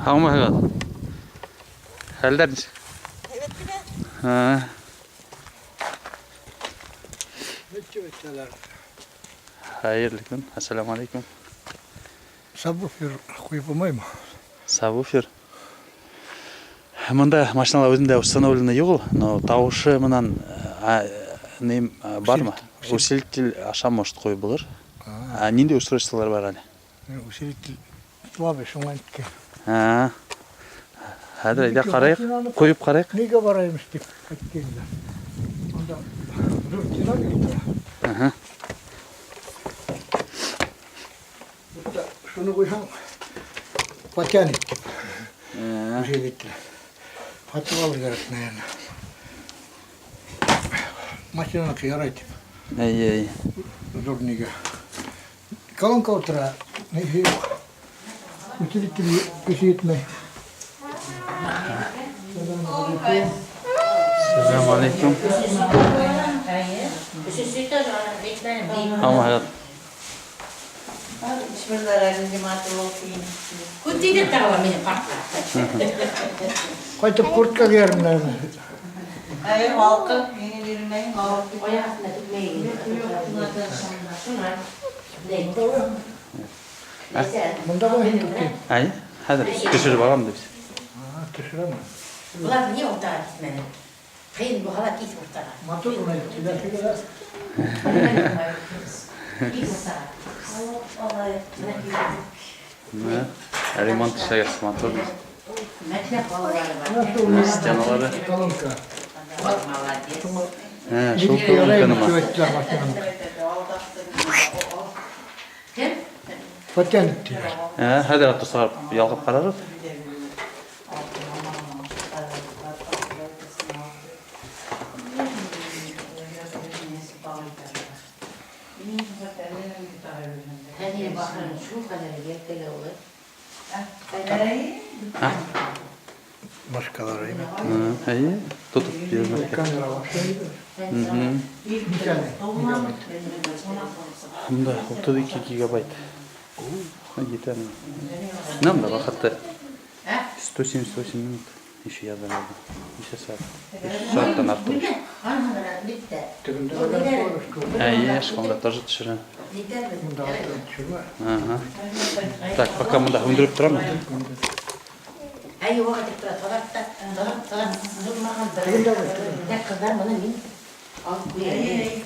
Һаумыһығыҙ! Хәлдәр нисек? Һәйбәт кенә. Ничек итәләр? Хәйерле көн. Ассаламу алейкум. Сабвуфер ҡуйып булмаймы? Сабвуфер. Монда машинала үҙендә установлено юҡ ул, но тауышы менән нем бармы? Усилитель аша может ҡуйып булыр. Ә ниндәй устройстволар бар әле? Усилитель слабый, шуңа әйткән. Хәҙер әйҙә ҡарайыҡ, ҡуйып ҡарайыҡ. Нигә барайым дип әйткәндә. Анда ҙур динамик тора. Шуны ҡуйһаң, потянет тип. Усилитель. Һатып алыр кәрәк, наверное. Машинаныҡы ярай тип. Эйе, эйе. Ҙур нигә. Колонка ултыра, ниһе юҡ. Усилитель көсө етмәй. Сәләм алейкум. Һаумыһығыҙ. Ҡайтып куртка кейәрмен, наверное. Әй, һалҡын, миңә бирмәй, Бында ҡуйһын тип. Әй, хәҙер төшөрөп алам тип. Төшөрәме? Улар ни уртаға китмәне? Ҡыйын булһа ла кит уртаға. Матур ғына киләһегә лә. Кит уртаға. Менә ремонт эшләгәс матур. Мәктәп балалары бар. Менә шул Стеналары. Колонка. Вот молодец. Ә, шул Нигә яраймы колонканымы? тип әйттеләр машинаны. Кем? Потянет тиләр. Ә, хәҙер аты сығарып ялғап ҡарарбыҙ. Хәҙер бахырың шул ҡәҙәр йәлкәлә улы. Башҡалар әйбәт. Әйе, тотоп йөрөмәҫкә. Камера вообще әйбәт. Нисә мегабайт? Бында 32 гигабайт. Етә. Нам да ваҡыты 178 минут. Еще яҙа. Нисә сәғәт? Өс сәғәттән артыҡ. Битте. Тегендә дә бар, шул. Әйе, школда тоже төшөрә. Бында артыҡ төшөрмә. Ага. Так, пока мында һүндереп торам. Әй, уға тип тора. Таҙарт та, таҙарт, таҙарт, сыҙылмаған бер. Тегендә бар, Тә ҡыҙҙар быны мин алып ҡуяйым.